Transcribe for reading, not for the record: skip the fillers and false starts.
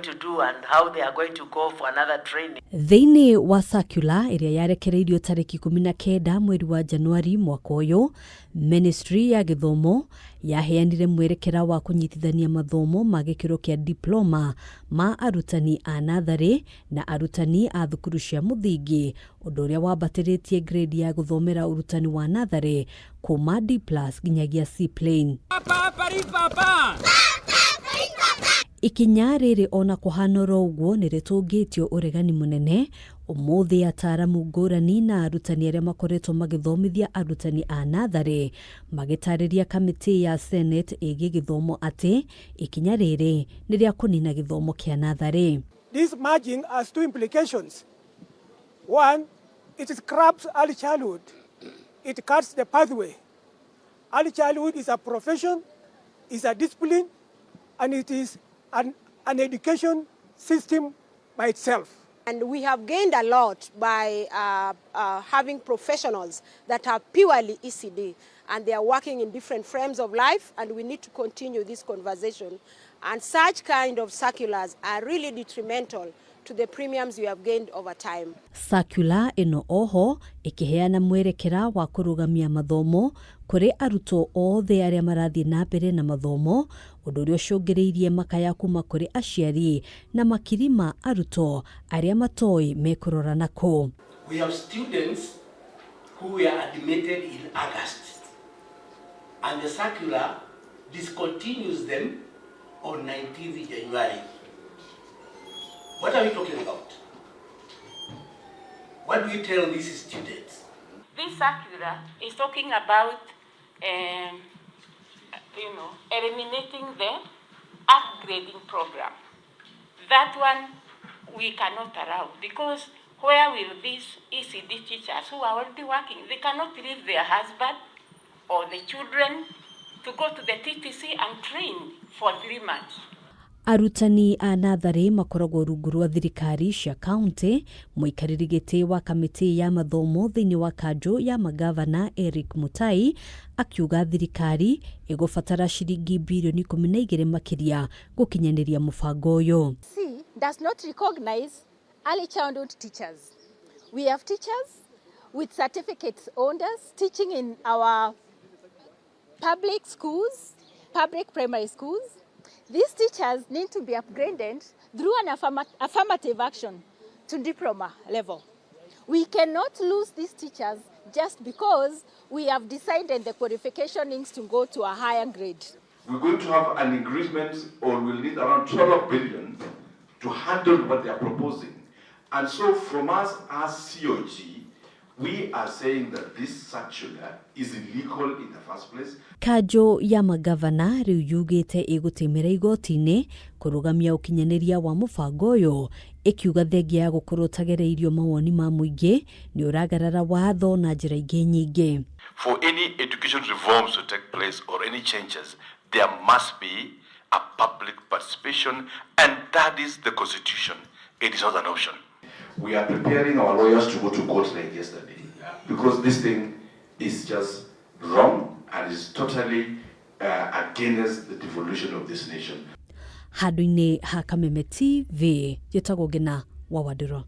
To do and how they are going to go for another training. Thĩinĩ wa circular ĩrĩa yarekereirio tarĩki 19 mweri wa Januari mwaka ũyũ, Ministry ya Gĩthomo yaheanire mwerekera wa kũnyitithania mathomo ma gĩkĩro kĩa diploma ma arutani a natharĩ na arutani a thukuru cia mũthingi, ũndũ ũrĩa wambatĩrĩtie grade ya gũthomera ũrutani wa natharĩ kuma D+ nginyagia C plain. Ikinya rĩrĩ ona kũhana oro ũguo nĩ rĩtũngĩtio ũregani mũnene ũmũthĩ ataramu ngũrani na arutani arĩa makoretwo magĩthomithia arutani a natharĩ magĩtarĩria kamĩtĩ ya Senate ĩgiĩ gĩthomo atĩ ikinya rĩrĩ nĩ rĩa kũnina gĩthomo kĩa natharĩ. This merging has two implications. One, it scraps early childhood. It cuts the pathway. Early childhood is a profession, is a discipline, and it is an education system by itself. And we have gained a lot by having professionals that are purely ECD and they are working in different frames of life, and we need to continue this conversation. And such kind of circulars are really detrimental to the premiums we have gained over time. Circular ĩno oho ĩkĩheana mwerekera wa kũrũgamia mathomo kũrĩ arutwo othe arĩa marathiĩ na mbere na mathomo, ũndũ ũrĩa ũcũngĩrĩirie makaya kuma kũrĩ aciari na makiri ma arutwo arĩa matoĩ mekũrora nakũ. We have students who were admitted in August, and the circular discontinues them on 19th January. What are we talking about? What do we tell these students? This circular is talking about eliminating the upgrading program. That one we cannot allow, because where will these ECD teachers who are already working, they cannot leave their husband or the children to go to the TTC and train for 3 months. Arutani a natharĩ makoragwo rungu rwa thirikari cia kaunti. Mũikarĩri gĩtĩ wa kamĩtĩ ya mathomo thĩinĩ wa kanjũ ya magavana Eric Mutai akiuga thirikari ĩgũbatara ciringi birioni 12 makĩria gũkinyanĩria mũbango ũyũ. C does not recognize early childhood teachers. We have teachers with certificates holders teaching in our public schools, public primary schools. These teachers need to be upgraded through an affirmative action to diploma level. We cannot lose these teachers just because we have decided the qualification needs to go to a higher grade. We're going to have an increment, or we'll need around 12 billion to handle what they are proposing. And so from us as COG, we are saying that this circular is illegal in the first place. Kanjũ ya magavana rĩu yugĩte ĩgũtĩmĩra igoti-inĩ kũrũgamia ũkinyanĩria wa mũbango ũyũ, ĩkiuga thengia ya gũkorwo ũtagereirio mawoni ma mũingĩ nĩ ũragarara watho na njĩra ingĩ nyingĩ. For any education reforms to take place or any changes, there must be a public participation, and that is the constitution. It is not an option. We are preparing our lawyers to go to court like yesterday because this thing is just wrong and is totally against the devolution of this nation. Handũ-inĩ ha Kameme TV, njĩtagwo Ngina wa Wandĩro.